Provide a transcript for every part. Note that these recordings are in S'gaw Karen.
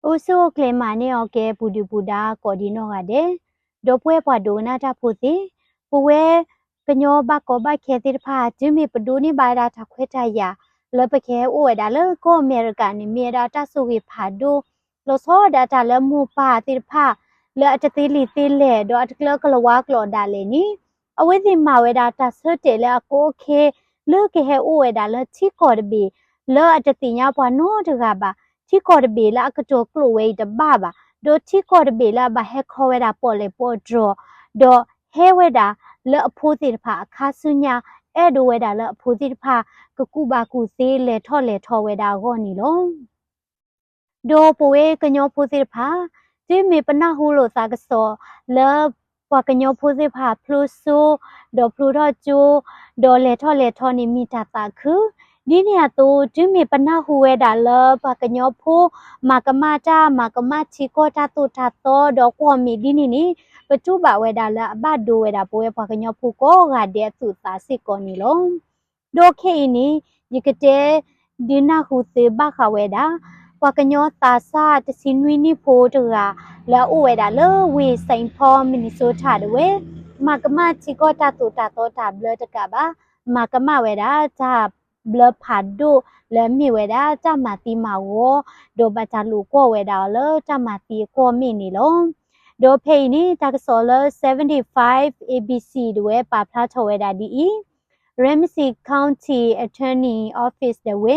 အိၣ်ဆူၣ်အိၣ်ကျဲၤမၤန့ၢ်အီၤကဲပူၤဒုၣ်ပူၤဒါကိးဒံနီၢ်ဂၤဒဲး, ဒီပုၢ်ဝဲၢ်ပှၤဒိကနၣ်တၢ်ဖိသ့ၣ်, ပဝဲကညီဘၣ်ကီဘၣ်ခဲသ့ၣ်တဖၣ် တုၤမ့ၢ်ပဒိးန့ၢ်ဘၣ်ဝဲဒၣ်တၢ်ခွဲးတၢ်ယာ် လၢပကဟဲအိၣ်ဝဲဒၣ်လၢကီၢ်အမဲရကၤန့ၣ် မ့ၢ်ဝဲဒၣ်တၢ်ဆိၣ်ဂ့ၤဖးဒိၣ် လီၤဆီဒၣ်တၢ်လၢမိၢ်ပၢ်သ့ၣ်တဖၣ် လၢအတသ့လံာ်သ့လဲၢ် ဒီးအတကျၢကလၤဝါကျိာ်ဒၣ်လဲာ်န့ၣ်, အဝဲသ့ၣ်မၤဝဲဒၣ်တၢ်ဆၢတဲာ်လၢအကီအခဲ လၢကဟဲအိၣ်ဝဲဒၣ်လၢထံကီၢ်တဘ့ၣ် လၢအတသ့ၣ်ညါပှၤနီတဂၤဘၣ်, ထံကီၢ်တဘ့ၣ်လၢအကတီၤကျိာ်ဝဲအံၤတဘၣ်ဘၣ်, ဒီးထံကီၢ်တဘ့ၣ်လၢအဘၣ်ဟဲခီဝဲဒၣ်ပီၣ်လဲၣ်ပီၣ်တြီၤ, ဒီးဟဲဝဲဒၣ်လၢအဖိသ့ၣ်တဖၣ်အခါဆူညါ, အဲၣ်ဒိးဝဲဒၣ်လၢအဖိသ့ၣ်တဖၣ် ကကူးဘၣ်ကူးသ့လဲၤထီၣ်လဲၤထီဝဲဒၣ်အဂီၢ်န့ၣ်လီၤ. ဒီးပဝဲကညီဖိသ့ၣ်တဖၣ်, တုၤမ့ၢ်ပနၢ်ဟူလိာ်သးကစီၣ်လၢ ပှၤကညီဖိသ့ၣ်တဖၣ်ဖျိစိ, ဒီးဖျိထီၣ်ကၠိ, ဒီးလဲၤထီၣ်လဲၤထီန့ၣ်မ့ၢ်တၢ်သးခု, ဒ်န့ၣ်အသိး တုၤမ့ၢ်ပနၢ်ဟူဝဲဒၣ်လၢပှၤကညီဖိ မၤကမၣ်တၢ် မၤကမၣ်ထံကီၢ်တၢ်သိၣ်တၢ်သီ ဒီးကွီၢ်မ့ၢ်ဒ်န့ၣ်န့ၣ်, ပတူၢ်ဘၣ်ဝဲဒၣ်လၢအဘၣ်ဒိဝဲဒၣ်ပဝဲပှၤကညီဖိကိးဂၤဒဲးအသူၣ်အသးစ့ၢ်ကီးန့ၣ်လီၤ. ဒီးခဲအံၤန့ၣ် ယကတဲဒုးနၢ်ဟူသုဘၣ်ဃးဝဲဒၣ် ပှၤကညီသးစၢ်တဆံနွံနံၣ်ဖိတဂၤ လၢအအိၣ်ဝဲဒၣ်လၢဝ့ၢ် Saint Paul Minnesota ဒၣ်ဝဲ, မၤကမၣ်ထံကီၢ်တၢ်သိၣ်တၢ်သီတၢ်ဘျၢတကးဘၣ်, မၤကမၣ်ဝဲဒၣ်တၢ်ဘျၢဖးဒိၣ်လၢအမ့ၢ်ဝဲဒၣ်တၢ်မၤသံမၤဂီၤ, ဒီးဘၣ်တၢ်လိာ်ကွီၢ်ဝဲဒၣ်အီၤလၢတၢ်မၤသံအကွီၢ်မ့ၢ်န့ၣ်လီၤ. ဒီးဖဲအံၤန့ၣ် တၢ်ကစီၣ်လၢ seventy-five A B C ဒၣ်ဝဲပာ်ဖျါထီၣ်ဝဲဒၣ်ဒ်အံၤ, Ramsey County Attorney Office ဒၣ်ဝဲ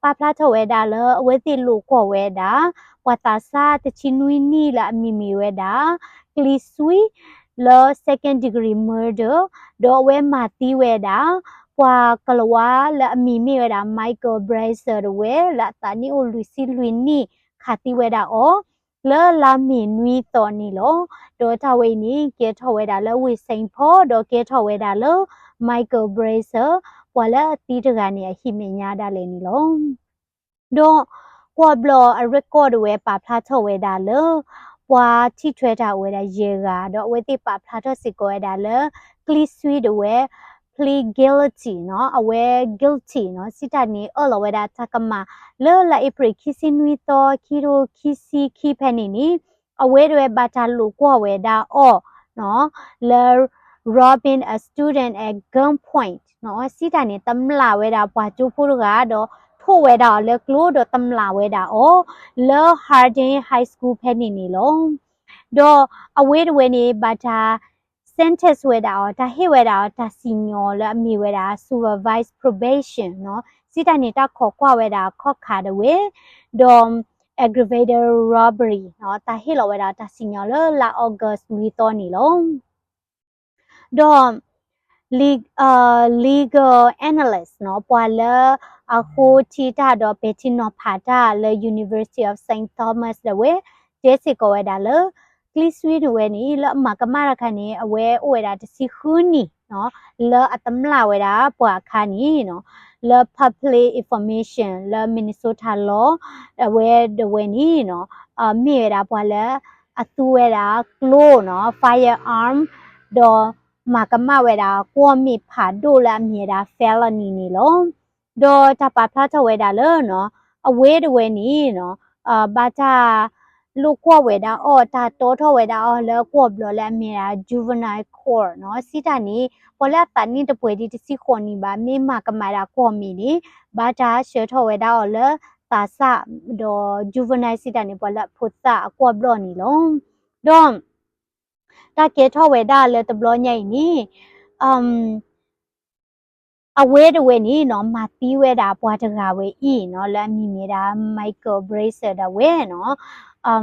ပာ်ဖျါထီၣ်ဝဲဒၣ်လၢအဝဲသ့ၣ်လိာ်ကွီၢ်ဝဲဒၣ် ပှၤသးစၢ်တဆံနွံနံၣ်လၢအမံၤမ့ၢ်ဝဲဒၣ် ကလံၤစွံ လၢ second degree murder ဒီးအဝဲမၤသံဝဲဒၣ် ပှၤကလၤဝါလၢအမံၤမ့ၢ်ဝဲဒၣ် Michael Brazier ဒၣ်ဝဲ လၢအသးနံၣ်အိၣ်လွံၢ်ဆံလွံၢ်နံၣ် ခးသံဝဲဒၣ်အီၤ လၢလါမ့ၤနွံသီန့ၣ်လီၤ. ဒီးတၢ်ဝဲအံၤန့ၣ် ကဲထီၣ်ဝဲဒၣ်လၢဝ့ၢ် Saint Paul ဒီးကဲထီၣ်ဝဲဒၣ်လၢ Michael Brazier ပှၤလၢအသံတဂၤန့ၣ်အဟံၣ်မဲာ်ညါဒၣ်လဲာ်န့ၣ်လီၤ. ဒီးကွီၢ်ဘျီၣ်အ record ဒၣ်ဝဲပာ်ဖျါထီၣ်ဝဲဒၣ်လၢ ပှၤထံၣ်ထွဲတၢ်အိၣ်ဝဲဒၣ်ယဲၢ်ဂၤ ဒီးအဝဲသ့ၣ်ပာ်ဖျါထီၣ်စ့ၢ်ကီးဝဲဒၣ်လၢ ကလံၤစွံဒၣ်ဝဲ plead guilty နီၤ, အဝဲ guilty နီၤ, စံးတၢ်န့ၣ် အၢၣ်လီၤဝဲဒၣ်တၢ်ကမၣ် လၢလါအ့ဖြ့ၣ်ခံဆံနွံသီ ခံထိခံဆံခံဖဲန့ၣ်န့ၣ် အဝဲဒၣ်ဝဲဘၣ်တၢ်လိာ်ကွီၢ်ဝဲဒၣ်အီၤ လၢ robbing a student at gunpoint နီၤ, စံးတၢ်န့ၣ် တမျၢ်ဝဲဒၣ်ပှၤကၠိဖိတဂၤ ဒီးထိးဝဲဒၣ်အီၤလၢကျိ ဒီးတမျၢ်ဝဲဒၣ်အီၤ လၢ Harding High School ဖဲန့ၣ်န့ၣ်လီၤ. ဒီးအဝဲဒၣ်ဝဲန့ၣ် ဘၣ်တၢ် sentence ဝဲဒၣ်အီၤ တၢ်ဟ့ၣ်ဝဲဒၣ်အီၤတၢ်စံၣ်ညီၣ်လၢအမ့ၢ်ဝဲဒၣ် supervised probation နီၤ, စံးတၢ်န့ၣ် တၢ်ခိးကွၢ်ဝဲဒၣ်အခီၣ်ခါဒၣ်ဝဲ ဒီး aggravated robbery နီၤ, တၢ်ဟ့ၣ်လီၤဝဲဒၣ်တၢ်စံၣ်ညီၣ်လၢလါ August လွံၢ်သီန့ၣ်လီၤ. ဒီး legal analyst နီၤ, ပှၤလၢအဃိထံတၢ်ဒီးပဲာ်ထံနီၤဖးတၢ်လၢ University of Saint Thomas ဒၣ်ဝဲ တဲစ့ၢ်ကီးဝဲဒၣ်လၢ ကလံၤစွံဒၣ်ဝဲန့ၣ် လၢအမၤကမၣ်တခါန့ၣ် အဝဲအိၣ်ဝဲဒၣ်တဆံဃုနံၣ်နီၤ, လၢအတမျၢ်ဝဲဒၣ်ပှၤအခါန့ၣ်နီၤ, လၢ public information လၢ Minnesota law အဝဲဒၣ်ဝဲန့ၣ်နီၤ, မ့ၢ်ဝဲဒၣ်ပှၤလၢအသူဝဲဒၣ်ကျိနီၤ, firearm ဒီးမၤကမၣ်ဝဲဒၣ်ကွီၢ်မ့ၢ်ဖးဒိၣ်လၢအမ့ၢ်ဝဲဒၣ် felony န့ၣ်လီၤ. ဒီးတၢ်ပာ်ဖျါထီၣ်ဝဲဒၣ်လၢနီၤ, အဝဲဒၣ်ဝဲန့ၣ်နီၤ, ဘၣ်တၢ်လိာ်ကွီၢ်ဝဲဒၣ်အီၤ တၢ်တီထီၣ်ဝဲဒၣ်အီၤလၢကွီၢ်ဘျီၣ်လၢအမ့ၢ်ဝဲဒၣ် juvenile court နီၤ, စံးတၢ်န့ၣ် ပှၤလၢအသးနံၣ်တပှဲၤဒံးတဆံဃိးနံၣ်ဘၣ် မ့ၢ်မၤကမၣ်ဒၣ်ကွီၢ်မ့ၢ်န့ၣ် ဘၣ်တၢ်ဆှၢထီၣ်ဝဲဒၣ်အီၤလၢသးစၢ် ဒီး juvenile စံးတၢ်န့ၣ် ပှၤလၢအဖိသၣ်အကွီၢ်ဘျီၣ်န့ၣ်လီၤ. ဒီး တၢ်ကဲထီၣ်ဝဲဒၣ်လၢတဘျီညါအံၤန့ၣ် အဝဲဒၣ်ဝဲန့ၣ်နီၤ မၤသံဝဲဒၣ်ပှၤတဂၤဝဲအံၤနီၤ လၢအမံၤမ့ၢ်ဒၣ် Michael Brazier ဒၣ်ဝဲနီၤ,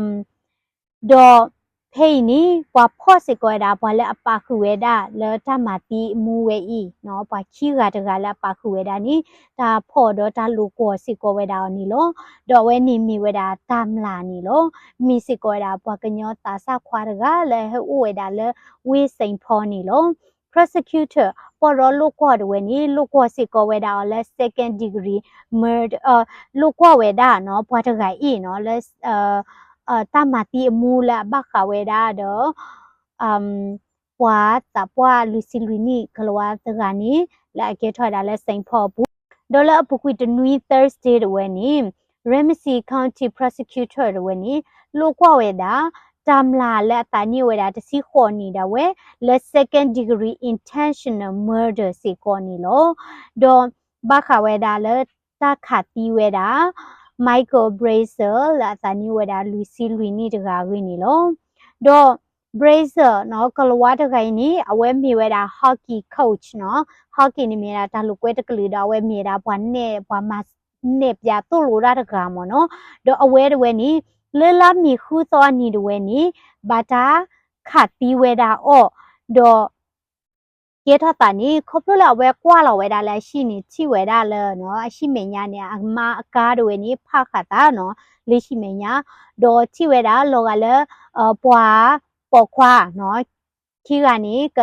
ဒီးဖဲအံၤန့ၣ် ပှၤဖီၣ်စ့ၢ်ကီးဝဲဒၣ် ပှၤလၢအပာ်ဃုာ်ဝဲဒၣ်လၢတၢ်မၤသံအမူဝဲအံၤနီၤ, ပှၤခံဂၤတဂၤလၢအပာ်ဃုာ်ဝဲဒၣ်န့ၣ် တၢ်ဖီၣ်ဒီးတၢ်လိာ်ကွီၢ်စ့ၢ်ကီးဝဲဒၣ်အီၤန့ၣ်လီၤ. ဒီးအဝဲန့ၣ်မ့ၢ်ဝဲဒၣ်တၢ်မျၢ်န့ၣ်လီၤ. မ့ၢ်စ့ၢ်ကီးဝဲဒၣ်ပှၤကညီသးစၢ်ခွါတဂၤလၢဟဲအိၣ်ဝဲဒၣ်လၢဝ့ၢ် Saint Paul န့ၣ်လီၤ. Prosecutor ပီၢ်ရီလိာ်ကွီၢ်ဒၣ်ဝဲန့ၣ် လိာ်ကွီၢ်စ့ၢ်ကီးဝဲဒၣ်အီၤလၢ second degree murder, လိာ်ကွီၢ်ဝဲဒၣ်နီၤ ပှၤတဂၤအံၤနီၤ လၢ တၢ်မၤသံအမူလၢအဘၣ်ဃးဝဲဒၣ်ဒီး ပှၤသးပှၢ်လွံၢ်ဆံလွံၢ်နံၣ် ကလၤဝါတဂၤန့ၣ် လၢအကဲထီၣ်ဝဲဒၣ်လၢ Saint Paul အပူၤ, ဒီးလၢအပူၤကွံာ်တနွံ Thursday ဒၣ်ဝဲန့ၣ် Ramsey County Prosecutor တဝဲန့ၣ် လိၣ်ကွၢ်ဝဲဒၣ် တၢ်မျၢ်လၢအသးနံၣ်ဝဲဒၣ်တဆံဃိးနံၣ်ဒၣ်ဝဲ လၢ second degree intentional murder စ့ၢ်ကီးန့ၣ်လီၤ. ဒီးဘၣ်ဃးဝဲဒၣ်လၢတၢ်ခးသံဝဲဒၣ် Michael Brazel လၢအသးနံၣ်ဝဲဒၣ်လွံၢ်ဆံလွံၢ်နံၣ်တဂၤအဂ့ၢ်န့ၣ်လီၤ. ဒီး Brazel နီၤ ကလၤဝါတဂၤအံၤန့ၣ် အဝဲမ့ၢ်ဝဲဒၣ် hockey coach နီၤ, hockey န့ၣ်မ့ၢ်ဝဲဒၣ်တၢ်လိာ်ကွဲတကလုာ်ဒီး အဝဲမ့ၢ်ဝဲဒၣ်ပှၤနဲၣ် ပှၤမၤနဲၣ်ပၠးသိၣ်လိတၢ်တဂၤမ့ၢ်နီၤ. ဒီးအဝဲတဝဲန့ၣ် လၢလါမ့ၤဃုသီအနံၤတဝဲန့ၣ် ဘၣ်တၢ်ခးသံဝဲဒၣ်အီၤ, ဒီး ကဲထီၣ်သးန့ၣ် ခီဖျိလၢအဝဲကွၢ်လီၤဝဲဒၣ်လၢအဟံၣ်န့ၣ် ထံၣ်ဝဲဒၣ်လၢ အဟံၣ်မဲာ်ညါန့ၣ် အမါအကါတဝဲန့ၣ် ဖးဃာ်သးနီၤ လၢဟံၣ်မဲာ်ညါ, ဒီးထံၣ်ဝဲဒၣ်လီၤဂာ်လၢ ပှၤပိာ်ခွါနီၤ ခံဂၤန့ၣ် က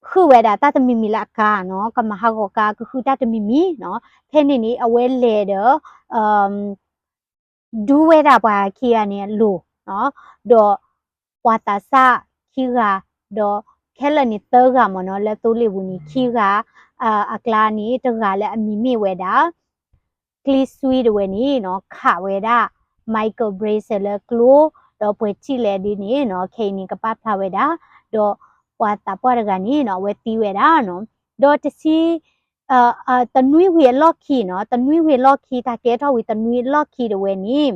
ဃုဝဲဒၣ်တၢ်တမံၤမံၤလၢအကါနီၤ, ကမၤဟးဂီၤကါ ကဃုတၢ်တမံၤမံၤနီၤ. ဖဲန့ၣ်န့ၣ် အဝဲလဲၤဒီး ဒူဝဲဒၣ်ပှၤခံဂၤန့ၣ်အလိၤနီၤ, ဒီးပှၤသးစၢ်ခံဂၤ, ဒီးခဲလၢာ်န့ၣ်သၢဂၤမ့ၢ်နီၤ လၢသိလ့ၣ်ပူၤန့ၣ် ခံဂၤ, အကျါန့ၣ်တဂၤလၢအမံၤမ့ၢ်ဝဲဒၣ် ကျံစွံတဝဲန့ၣ်နီၤ ခးဝဲဒၣ် Michael Brazel လၢကျိ, ဒီးပှဲၤထံၣ်လဲၣ်ဒ်န့ၣ်နီၤ ခဲအံၤန့ၣ် ကပာ်ဖျါဝဲဒၣ်, ဒီးပှၤသးပှၢ်တဂၤန့ၣ်နီၤ အဝဲသံဝဲဒၣ်နီၤ, ဒီးတဆံ တနွံဝံၤအလီၢ်ခံနီၤ, တနွံဝံၤအလီၢ်ခံ တၢ်ကဲထီၣ်ဝံၤတနွံအလီၢ်ခံတဝဲန့ၣ်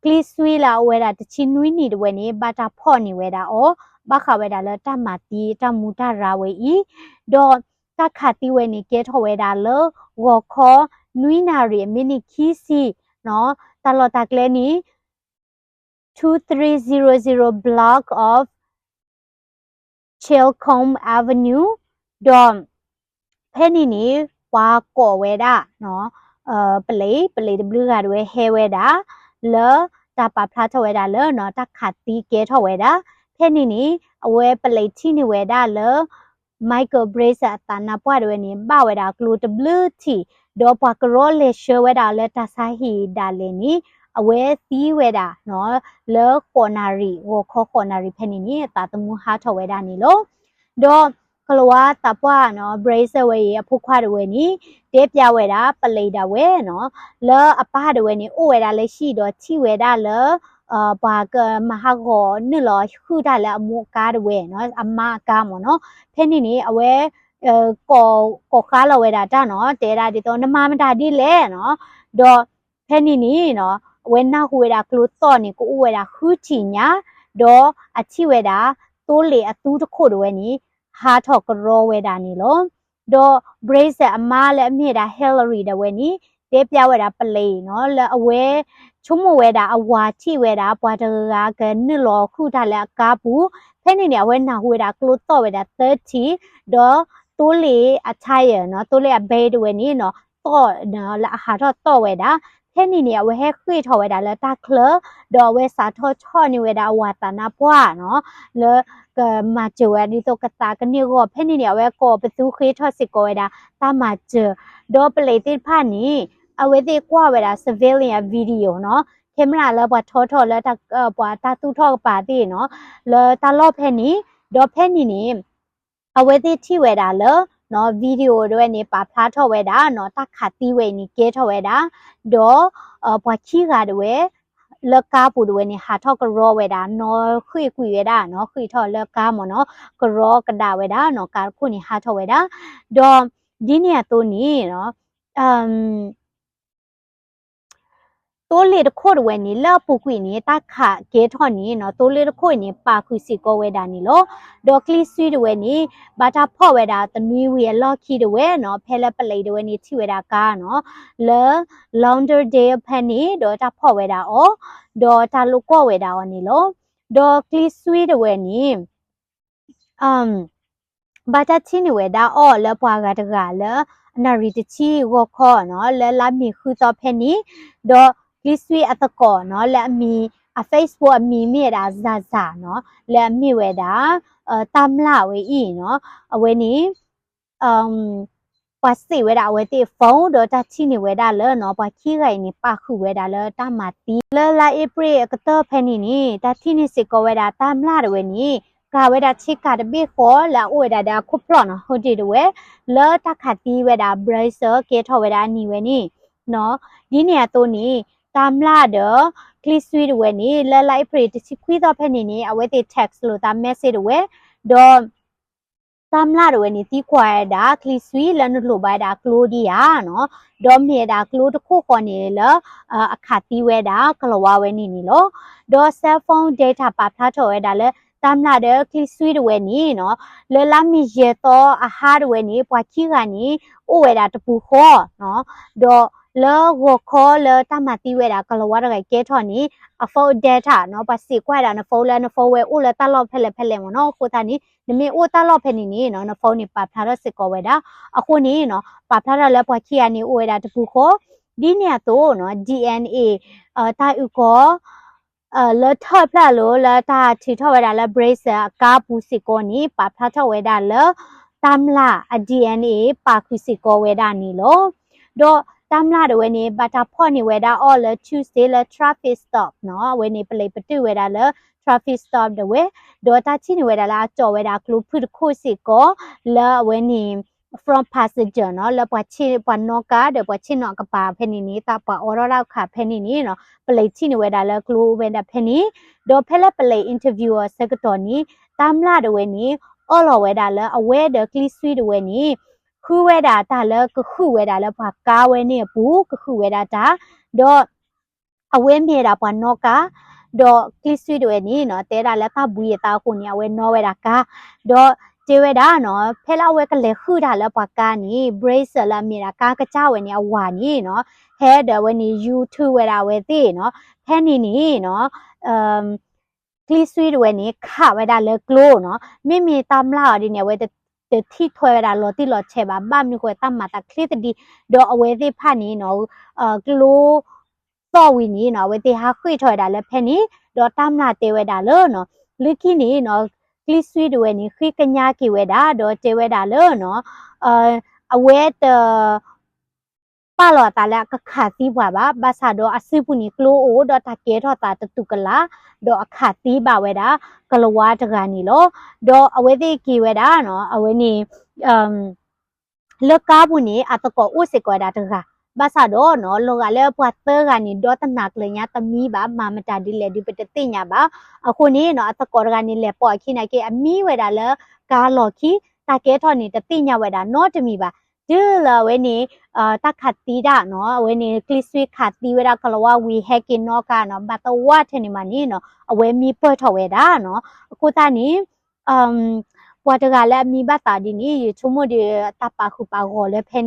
ကျံစွံလၢအအိၣ်ဝဲဒၣ်တဆံနွံနံၣ်တဝဲန့ၣ် ဘၣ်တၢ်ဖီၣ်န့ၢ်ဝဲဒၣ်အီၤ, ဘၣ်ဃးဝဲဒၣ်လၢတၢ်မၤသံတၢ်မူတၢ်ရၤဝဲအံၤ, ဒီးတၢ်ခးသံဝဲန့ၣ် ကဲထီၣ်ဝဲဒၣ်လၢ ဂီၤခီ နွံနၣ်ရံၣ် အမံးနံးခံဆံနီၤ, တၢ်လီၢ်တၢ်ကျဲန့ၣ် two three zero zero block of Chilcomb Avenue, ဒီးဖဲန့ၣ်န့ၣ် ပှၤကိးဝဲဒၣ် ပလံး, ပလံးတဘျုးဂၤတဝဲဟဲဝဲဒၣ် လၢတၢ်ပာ်ဖျါထီၣ်ဝဲဒၣ်လၢ တၢ်ခးသံကဲထီၣ်ဝဲဒၣ်, ဖဲန့ၣ်န့ၣ် အဝဲပလံးထံၣ်န့ၢ်ဝဲဒၣ်လၢ Michael Brazel အသးနါပှၢ်တဝဲန့ၣ် ဘၣ်ဝဲဒၣ်ကျိတဘျုးထံၣ်, ဒီးပှၤကရီလဲၤဆှၢဝဲဒၣ်လၢတၢ်ဆါဟံၣ်ဒၣ်လဲာ်န့ၣ် အဝဲသံဝဲဒၣ် လၢဃိးနၣ်ရံၣ်, ဂီၤခီဃိးနၣ်ရံၣ်ဖဲန့ၣ်န့ၣ် အသးသမူဟးထီၣ်ဝဲဒၣ်န့ၣ်လီၤ. ဒီးကလၤဝါသးပှၢ်နီၤ Brazel ဝဲအံၤ အဖိခွါတဝဲန့ၣ် တဲပျးဝဲဒၣ်ပလံးဒၣ်ဝဲနီၤ လၢအပၢ်တဝဲန့ၣ် အိၣ်ဝဲဒၣ်လၢဟံၣ်ဒီးထံၣ်ဝဲဒၣ်လၢ ပှၤကမၤဟးဂီၤနုာ်လီၤဃုာ်တၢ်လၢအမိၢ်အကါတဝဲနီၤ အမါအကါမ့ၢ်နီၤ, ဖဲန့ၣ်န့ၣ် အဝဲ ကိးဃါလီၤဝဲဒၣ်တၢ်နီၤ တဲဒၣ်ဒ်သိး နမၤမတၤဒ်လဲၣ်နီၤ, ဒီးဖဲန့ၣ်န့ၣ်နီၤ အဝဲနၢ်ဟူဝဲဒၣ်ကျိသီၣ်န့ၣ် ကအိၣ်ဝဲဒၣ်ဃုထံၣ်ညါ, ဒီးအထံၣ်ဝဲဒၣ် သိလ့ၣ်အသူတခိၣ်တဝဲန့ၣ် ဟးထီၣ်ကရီဝဲဒၣ်န့ၣ်လီၤ. ဒီး Brazel အမါလၢအမ့ၢ်ဝဲဒၣ် Hillary ဒၣ်ဝဲန့ၣ် တဲပျးဝဲဒၣ်ပလံးနီၤ လၢအဝဲဆိကမိၣ်ဝဲဒၣ်အဝၤထံၣ်ဝဲဒၣ် ပှၤတဂၤကနုာ်လီၤဃုာ်တၢ်လၢအကါပူၤ, ဖဲန့ၣ်န့ၣ် အဝဲနၢ်ဟူဝဲဒၣ်ကျိသီၣ်ဝဲဒၣ်သၢထံၣ်, ဒီးသိလ့ၣ်အ tyre နီၤ သိလ့ၣ်အဘဲတဝဲန့ၣ်နီၤ သီၣ်နီၤ လၢအဟးထီၣ်သီၣ်ဝဲဒၣ်, ဖဲန့ၣ်န့ၣ် အဝဲဟဲဃ့ၢ်ထီၣ်ဝဲဒၣ်လၢတၢ်ချၢ, ဒီးအဝဲစးထီၣ်ဆီၣ်န့ၢ်ဝဲဒၣ်အဝၤသးနါပှၢ်နီၤ လၢကမၤစၢၤဝဲဒၣ်ဒ်သိးကသးကန့ၢ်အဂီၢ်, ဖဲန့ၣ်န့ၣ် အဝဲကိးပသူဃ့ထီၣ်စ့ၢ်ကီးဝဲဒၣ်တၢ်မၤစၢၤ, ဒီးပလံးသ့ၣ်တဖၣ်န့ၣ် အဝဲသ့ၣ်ကွၢ်ဝဲဒၣ် surveillance video နီၤ camera လၢပှၤထီထီၣ်လၢ ပှၤတၢ်သူၣ်ထီၣ်ကပၤသ့ၣ်နီၤ လၢတၢ်လီၢ်ဖဲန့ၣ်, ဒီးဖဲန့ၣ်န့ၣ် အဝဲသ့ၣ်ထံၣ်ဝဲဒၣ်လၢ video တဝဲန့ၣ် ပာ်ဖျါထီၣ်ဝဲဒၣ်နီၤ တၢ်ခးသံဝဲအံၤန့ၣ် ကဲထီၣ်ဝဲဒၣ်, ဒီး ပှၤခံဂၤတဝဲ လၢကါပူၤတဝဲန့ၣ် ဟးထီၣ်ကရီဝဲဒၣ်နီၤ ဃ့ၢ်ကွံာ်ဝဲဒၣ်နီၤ ဃ့ၢ်ထီၣ်လၢကါမ့ၢ်နီၤ ကရီကဒါဝဲဒၣ်နီၤ ကါတခိၣ်န့ၣ်ဟးထီၣ်ဝဲဒၣ်, ဒီးဒ်န့ၣ်အသိးန့ၣ် သိလ့ၣ်တခိၣ်တဝဲန့ၣ် လၢအပူၤကွံာ်န့ၣ် တၢ်ခးကဲထီၣ်န့ၣ်နီၤ သိလ့ၣ်တခိၣ်အံၤန့ၣ် ပာ်ဃုာ်စ့ၢ်ကီးဝဲဒၣ်န့ၣ်လီၤ. ဒီးကျံစွံတဝဲန့ၣ် ဘၣ်တၢ်ဖီၣ်ဝဲဒၣ်တနွံဝံၤအလီၢ်ခံတဝဲနီၤ ဖဲလၢပလံးတဝဲန့ၣ် ထံၣ်ဝဲဒၣ်ကါနီၤ လၢ Lauderdale ဖဲန့ၣ် ဒီးတၢ်ဖီၣ်ဝဲဒၣ်အီၤ ဒီးတၢ်လိာ်ကွီၢ်ဝဲဒၣ်အီၤန့ၣ်လီၤ. ဒီးကျံစွံတဝဲန့ၣ် ဘၣ်တၢ်ထံၣ်န့ၢ်ဝဲဒၣ်အီၤလၢပှၤဂၤတဂၤလၢ အနၣ်ရံၣ်တဆံဂီၤခီနီၤ လၢလါမ့ၤဃုသီဖဲန့ၣ်, ဒီးကျံစွံအသကိးနီၤ လၢအမံၤ အ Facebook အမံၤမ့ၢ်ဝဲဒၣ် Zaza နီၤ လၢအမ့ၢ်ဝဲဒၣ် တၢ်မျၢ်ဝဲအံၤနီၤ အဝဲန့ၣ် ပှၤစံးဝဲဒၣ်အဝဲသ့ၣ် phone ဒီးတၢ်ထံၣ်န့ၢ်ဝဲဒၣ်လၢနီၤ ပှၤခံဂၤအံၤန့ၣ် ပာ်ဃုာ်ဝဲဒၣ်လၢတၢ်မၤသံ လၢလါအ့ဖြ့ၣ်အကတၢၢ်ဖဲန့ၣ်န့ၣ် တၢ်ထံၣ်န့ၢ်စ့ၢ်ကီးဝဲဒၣ်တၢ်မျၢ်တဝဲန့ၣ် ကၤဝဲဒၣ်ဆ့ကၤတဘ့ၣ်ဃီလၢအအိၣ်ဝဲဒၣ်ဒီးအခိၣ်ဖျီၣ်နီၤ ဟိဒ့ၣ်တဝဲ လၢတၢ်ခးသံဝဲဒၣ် Brazel ကဲထီၣ်ဝဲဒၣ်အနံၤဝဲန့ၣ် ဒ်န့ၣ်အသိးန့ၣ် တၢ်မျၢ်ဒီး ချံစွံတဝဲန့ၣ် လၢလါအ့ဖြ့ၣ်တဆံခွံသီဖဲန့ၣ်န့ၣ် အဝဲသ့ၣ် text လိာ်သး message တဝဲ ဒီး တၢ်မျၢ်တဝဲန့ၣ် သံကွၢ်ဝဲဒၣ် ချံစွံလၢနလိၣ်ဘၣ်ဝဲဒၣ်ကျိဒံဧါနီၤ, ဒီးမ့ၢ်ဝဲဒၣ်ကျိတခိၣ်ဃီန့ၣ်လၢ အခးသံဝဲဒၣ်ကလၤဝါဝဲန့ၣ်န့ၣ်လီၤ. ဒီး cell phone data ပာ်ဖျါထီၣ်ဝဲဒၣ်လၢ တၢ်မျၢ်ဒီးချံစွံတဝဲန့ၣ်နီၤ လၢလါမ့ၤယဲၢ်သီအဟါတဝဲန့ၣ် ပှၤခံဂၤန့ၣ် အိၣ်ဝဲဒၣ်တပူၤဃီနီၤ, ဒီးလၢဂီၤခီလၢတၢ်မၤသံဝဲဒၣ်ကလၤဝါတဂၤကဲထီၣ်န့ၣ် အ phone data နီၤ ပှၤစံးကွၢ်ဒၣ်န phone လၢန phone ဝဲအိၣ်လၢတၢ်လီၢ်ဖဲလဲၣ်ဖဲလဲၣ်မ့ၢ်နီၤ, အဃိသတးန့ၣ် နမ့ၢ်အိၣ်တၢ်လီၢ်ဖဲန့ၣ်န့ၣ်နီၤ န phone န့ၣ်ပာ်ဖျါထီၣ်စ့ၢ်ကီးဝဲဒၣ်, အဃိန့ၣ်နီၤ ပာ်ဖျါထီၣ်လၢပှၤခံဂၤန့ၣ်အိၣ်ဝဲဒၣ်တပူၤဃီ, ဒ်န့ၣ်အသိးနီၤ DNA တၢ်အုၣ်ကီၤ လၢထၢၣ်ဖျၢၣ်လိၤလၢတၢ်ထုးထီၣ်ဝဲဒၣ်လၢ Brazil အကါပူၤစ့ၢ်ကီးန့ၣ် ပာ်ဖျါထီၣ်ဝဲဒၣ်လၢ တၢ်မျၢ်အ DNA ပာ်ဃုာ်စ့ၢ်ကီးဝဲဒၣ်န့ၣ်လီၤ. ဒီးတၢ်မျၢ်တဝဲန့ၣ် ဘၣ်တၢ်ဖီၣ်န့ၢ်ဝဲဒၣ်အီၤလၢ Tuesday လၢ traffic stop နီၤ, အဝဲန့ၣ် ပလံးပတုာ်ဝဲဒၣ်လၢ traffic stop တဝဲ, ဒီးတၢ်ထံၣ်န့ၢ်ဝဲဒၣ်လၢအကၠီာ်ဝဲဒၣ်ကျိဖုၣ်တခိၣ်စ့ၢ်ကီး လၢအဝဲန့ၣ် front passenger နီၤ, လၢပှၤနီၣ်ကါဒီးပှၤဆ့ၣ်နီၤကပၤဖဲန့ၣ်န့ၣ် သးပှၤအိးထီၣ်ဒၣ်အခးဖဲန့ၣ်န့ၣ်နီၤ ပလံးထံၣ်န့ၢ်ဝဲဒၣ်လၢကျိဝဲဒၣ်ဖဲန့ၣ်, ဒီးဖဲလၢပလံး interview အီၤဆၢကတီၢ်န့ၣ် တၢ်မျၢ်တဝဲန့ၣ် အၢၣ်လီၤဝဲဒၣ်လၢအဝဲဒီးချံစွံတဝဲန့ၣ် ဃုဝဲဒၣ်တၢ်လၢကဃုဝဲဒၣ်လၢပှၤကါဝဲန့ၣ်အပူၤ ကဃုဝဲဒၣ်တၢ်, ဒီး အဝဲမ့ၢ်ဝဲဒၣ်ပှၤနီၣ်ကါ, ဒီးချံစွံတဝဲန့ၣ်နီၤ တဲဒၣ်လၢတၢ်ဘှံးအသးအဃိန့ၣ် အဝဲနီၣ်ဝဲဒၣ်ကါ, ဒီးတဲဝဲဒၣ်နီၤ ဖဲလၢအဝဲကလဲၤဃုတၢ်လၢပှၤကါန့ၣ် Brazil လၢအမ့ၢ်ဒၣ်ကါကစၢ်ဝဲန့ၣ် အဝၤန့ၣ်နီၤ ဟဲဒီးအဝဲန့ၣ် ယူၤထုးဝဲဒၣ်အဝဲသ့ၣ်နီၤ, ဖဲန့ၣ်န့ၣ်နီၤ ချံစွံတဝဲန့ၣ် ခးဝဲဒၣ်လၢကျိနီၤ, မ့မ့ၢ်တၢ်မျၢ်အီၤဒ်န့ၣ် အဝဲတထံၣ်ထွဲဝဲဒၣ်လီၤတံၢ်လီၤဆဲးဘၣ်, ဘၣ်မနုၤဃိတၢ်မၤသးချ့သဒံး, ဒီးအဝဲသ့ၣ်တဖၣ်န့ၣ်နီၤ ကျိ သီၣ်ဝံၤန့ၣ်နီၤ အဝဲသ့ၣ်ဟးဃ့ၢ်ထီၣ်ဝဲဒၣ်လၢဖဲန့ၣ်, ဒီးတၢ်မျၢ်တဲဝဲဒၣ်လၢနီၤ လၢခံန့ၣ်နီၤ ချံစွံတဝဲန့ၣ် ဃ့ကညးက့ၤဝဲဒၣ် ဒီးတဲဝဲဒၣ်လၢနီၤ အဝဲတ ပာ်လီၤအသးလၢအကခးသံပှၤဘၣ်, ဘၣ်ဆၣ်ဒီးအစုပူၤန့ၣ်ကျိအိၣ် ဒီးတၢ်ကဲထီၣ်သးတတူၢ်ကလာ်, ဒီးအခးသံဘၣ်ဝဲဒၣ် ကလၤဝါတဂၤန့ၣ်လီၤ. ဒီးအဝဲသ့ၣ်က့ၤဝဲဒၣ်နီၤ အဝဲန့ၣ် လၢကါပူၤန့ၣ် အသကိးအိၣ်စ့ၢ်ကီးဝဲဒၣ်တဂၤ, ဘၣ်ဆၣ်ဒီးနီၤ လီၤဂာ်လၢပှၤသၢဂၤန့ၣ် ဒီတနၤကျၢၤညါတမံဘၣ်, မၤမတၤဒ်လဲၣ်ဒုးပတသ့ၣ်ညါဘၣ်. အဃိန့ၣ်နီၤ အသကိးတဂၤန့ၣ် လဲၤပိာ်အခံနာ်က့ အမံဝဲဒၣ်လၢကါလီၢ်ခံ, တၢ်ကဲထီၣ်န့ၣ် တသ့ၣ်ညါဝဲဒၣ်နီတမံၤဘၣ်. တုၤလၢအဝဲန့ၣ် တၢ်ခးသံတၢ်နီၤ အဝဲန့ၣ် ချံစွံခးသံဝဲဒၣ်ကလၤဝါဝံၤ ဟဲက့ၤနီၣ်ကါနီၤ ဘၣ်သဝီထဲန့ၣ်မးန့ၣ်နီၤ အဝဲမံပၢၢ်ထီၣ်ဝဲဒၣ်နီၤ. အဃိသတးန့ၣ် ပှၤတဂၤလၢအမံဘၣ်သးဒ်န့ၣ် ယဆိကမိၣ်ဒီး တၢ်ပာ်ဃုာ်ပာ်ဂီၤလၢဖဲ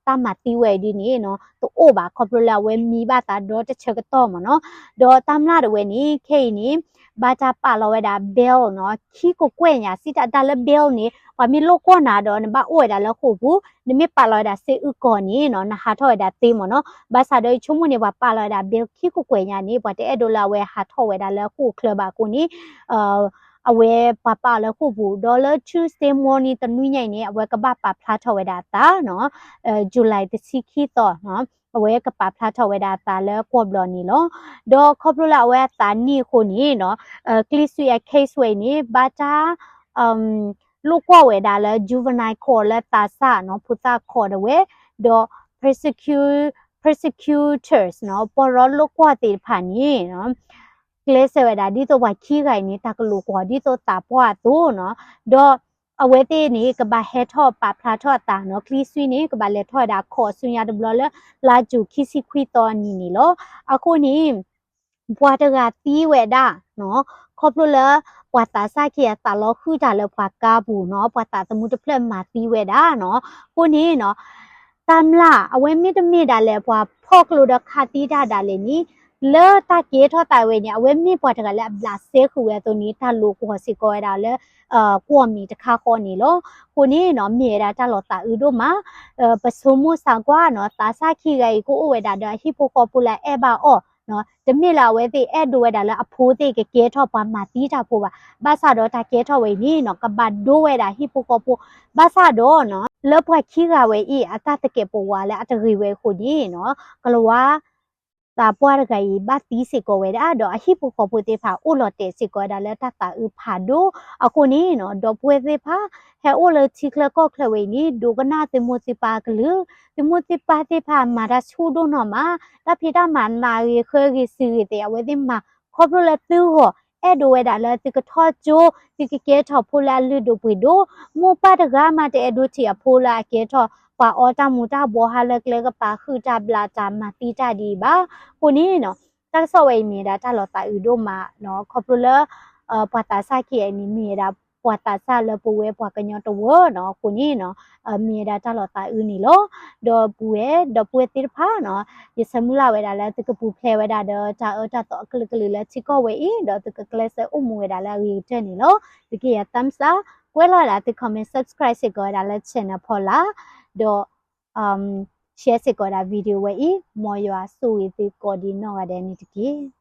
တၢ်မၤသံဝဲဒ်န့ၣ်နီၤ တအိၣ်ဘၣ် ခီဖျိလၢအဝဲမံဘၣ်သးဒီတဆၢကတီၢ်မးနီၤ. ဒီးတၢ်မျၢ်တဝဲန့ၣ် ခဲအံၤန့ၣ် ဘၣ်တၢ်ပာ်လီၤဝဲဒၣ် bail နီၤ ခံကကွဲၢ်ညါ စံးတၢ်တၢ်လၢ bail န့ၣ် ပှၤမ့ၢ်လိၣ်ကွီၢ်နၤဒီး နဘၣ်အိၣ်ဝဲဒၣ်လၢဃိာ်ပူၤ, နမ့ၢ်ပာ်လီၤဝဲဒၣ်စ့အုၣ်ကီၤန့ၣ်နီၤ နဟးထီၣ်ဝဲဒၣ်သ့မးနီၤ. ဘၣ်ဆၣ်ဒီးယဆိကမိၣ်န့ၣ် ပှၤပာ်လီၤဝဲဒၣ် bail ခံကကွဲၢ်ညါန့ၣ် ပှၤတအဲၣ်ဒိးလၢအဝဲဟးထီၣ်ဝဲဒၣ်လၢဃိာ်ချၢဘၣ်အဃိန့ၣ် အဝဲပှၤပာ်အီၤလၢဃိာ်ပူၤ ဒီးလၢ Tuesday morning တနွံညါအံၤန့ၣ် အဝဲကဘၣ်ပာ်ဖျါထီၣ်ဝဲဒၣ်အသးနီၤ July တဆံခံသီနီၤ အဝဲကပာ်ဖျါထီၣ်ဝဲဒၣ်အသးလၢကွီၢ်ဘျီၣ်န့ၣ်လီၤ. ဒီးခီဖျိလၢအဝဲအသးနံၣ်အဃိန့ၣ်နီၤ ချံစွံအ case ဝဲအံၤန့ၣ် ဘၣ်တၢ် လိၣ်ကွီၢ်ဝဲဒၣ်လၢ juvenile court လၢသးစၢ်နီၤ ဖိသၣ် court တဝဲ, ဒီး prosecu- prosecutors နီၤ ပှၤရီလိၣ်ကွီၢ်သ့ၣ်တဖၣ်န့ၣ် ကျဲးစၢးဝဲဒၣ် ဒ်သိးပှၤခံဂၤအံၤန့ၣ် တၢ်ကလိာ်ကွီၢ်ဒ်သိးသးပှၢ်အသိးနီၤ, ဒီးအဝဲသ့ၣ်န့ၣ် ကဘၣ်ဟဲထီၣ်ပာ်ဖျါထီၣ်အသးနီၤ ချံစွံန့ၣ် ကဘၣ်လဲၤထီၣ်ဝဲဒၣ် court အစုညါတဘျီလၢ လါယူၤခံဆံခွံသီအနံၤန့ၣ်လီၤ. အဃိန့ၣ် ပှၤတဂၤသံဝဲဒၣ်နီၤ ခီဖျိလၢ ပှၤသးစၢ်ခံဂၤသးလီဃုာ်တၢ်လၢပှၤကါပူၤနီၤ ပှၤသးသမူတဖျၢၣ်မၤသံဝဲဒၣ်နီၤ. အဃိန့ၣ်နီၤ တၢ်မျၢ် အဝဲမ့တမ့ၢ်ဒၣ်လဲာ် ပှၤဖီၣ်ကျိဒီးခးသံတၢ်ဒၣ်လဲာ်န့ၣ် လၢတၢ်ကဲထီၣ်သးဝဲန့ၣ် အဝဲမ့ၢ်ပှၤတဂၤလၢအဘျးစဲဃုာ်ဝဲအသိးန့ၣ် တၢ်လိာ်ကွီၢ်စ့ၢ်ကီးဝဲဒၣ်လၢ ကွီၢ်မံၤတခါဃီန့ၣ်လီၤ. အဃိန့ၣ်နီၤ မ့ၢ်ဝဲဒၣ်တၢ်လီၤသးအုးဒိၣ်မး ပဆိကမိၣ်စ့ၢ်ကီးနီၤ သးစၢ်ခံဂၤအံၤကအိၣ်ဝဲဒၣ်ဒီးအဟံၣ်ဖိဃီဖိလၢအအဲၣ်ဘၣ်အီၤ တမ့ၢ်လၢအဝဲသ့ၣ်အဲၣ်ဒိးဝဲဒၣ်လၢအဖိသ့ၣ်ကကဲထီၣ်ပှၤမၤသံတၢ်ဖိဘၣ်. ဘၣ်ဆၣ်ဒီးတၢ်ကဲထီၣ်ဝဲအံၤန့ၣ်နီၤ ကဘၣ်ဒိဝဲဒၣ်ဟံၣ်ဖိဃီဖိ, ဘၣ်ဆၣ်ဒီးနီၤ လၢပှၤခံဂၤဝဲအံၤ အတၢ်သကဲးပဝးလၢအတဂ့ၤဝဲအဃိန့ၣ်နီၤ ကလၤဝါ သးပှၢ်တဂၤအံၤ ဘၣ်သံစ့ၢ်ကီးဝဲဒၣ် ဒီးအဟံၣ်ဖိဃီဖိသ့ၣ်တဖၣ် အိၣ်လီၤတဲာ်စ့ၢ်ကီးဝဲဒၣ်လၢတၢ်သးအုးဖးဒိၣ်အဃိန့ၣ်နီၤ, ဒီပုၢ်ဝဲၢ်သ့ၣ်တဖၣ် ဟဲအိၣ်လၢထံချၢကီၢ်ချၢဝဲအံၤန့ၣ် ဒိကနၣ်သုမိၢ်သုပၢ်အကလုၢ်, သုမိၢ်သုပၢ်သ့ၣ်တဖၣ် မၤတၢ်ဆူၣ်ဒိၣ်နီၢ်မး, တၢ်ဖံးတၢ်မၤနးဂ့ၤဃၢဂ့ၤစုာ်ဂ့ၤသ့ၣ် အဝဲသ့ၣ်မၤ ခီဖျိလၢသုဂီၢ် အဲၣ်ဒိးဝဲဒၣ်လၢသုကထီၣ်ကၠိ, သုကကဲထီၣ်ဖိလၢအလုၢ်ဒိၣ်ပှ့ၤဒိၣ်, မိၢ်ပၢ်တဂၤမးတအဲၣ်ဒိးထံၣ်အဖိလၢအကဲထီၣ် ပှၤအီတၢ်မူၤတၢ်ဘှီးဟးလၢကျဲကပၤ ဟုၣ်တၢ်ဘျးတၢ်မၤသံတၢ်ဒ်အံၤဘၣ်. အဃိန့ၣ်နီၤ, တၢ်ကစီၣ်ဝဲအံၤမ့ၢ်ဝဲဒၣ်တၢ်လီၤသးအုးဒိၣ်မးနီၤ, ခီဖျိလၢ ပှၤသးစၢ်ခံဂၤအံၤန့ၣ် မ့ၢ်ဝဲဒၣ်ပှၤသးစၢ်လၢပဝဲပှၤကညီတဝၢနီၤ, အဃိန့ၣ်နီၤ မ့ၢ်ဝဲဒၣ်တၢ်လီၤသးအုးန့ၣ်လီၤ. ဒီးပုၢ်ဝဲၢ် ဒီပုၢ်ဝဲၢ်သ့ၣ်တဖၣ်နီၤ, ယဆၢမုၢ်လၢ်ဝဲဒၣ်လၢသုကပူၤဖျဲးဝဲဒၣ်ဒီးတၢ်အၢတၢ်သီအကလုာ်ကလုာ်လၢထံကီၢ်ဝဲအံၤ, ဒီးသုကကျဲးစၢးအိၣ်မူဝဲဒၣ်လၢအဂ့ၤကတၢၢ်န့ၣ်လီၤ. သုကယၤ thumbs up, ကွဲးလီၤဝဲဒၣ်သု comment, subscribe စ့ၢ်ကီးဝဲဒၣ်လၢ channel ဖီလာ်, ဒီး share စ့ၢ်ကီးဝဲဒၣ် video ဝဲအံၤ, မ်ယွၤဆိၣ်ဂ့ၤသုကိးဒံးနီၢ်ဂၤဒဲးန့ၣ်တက့ၢ်.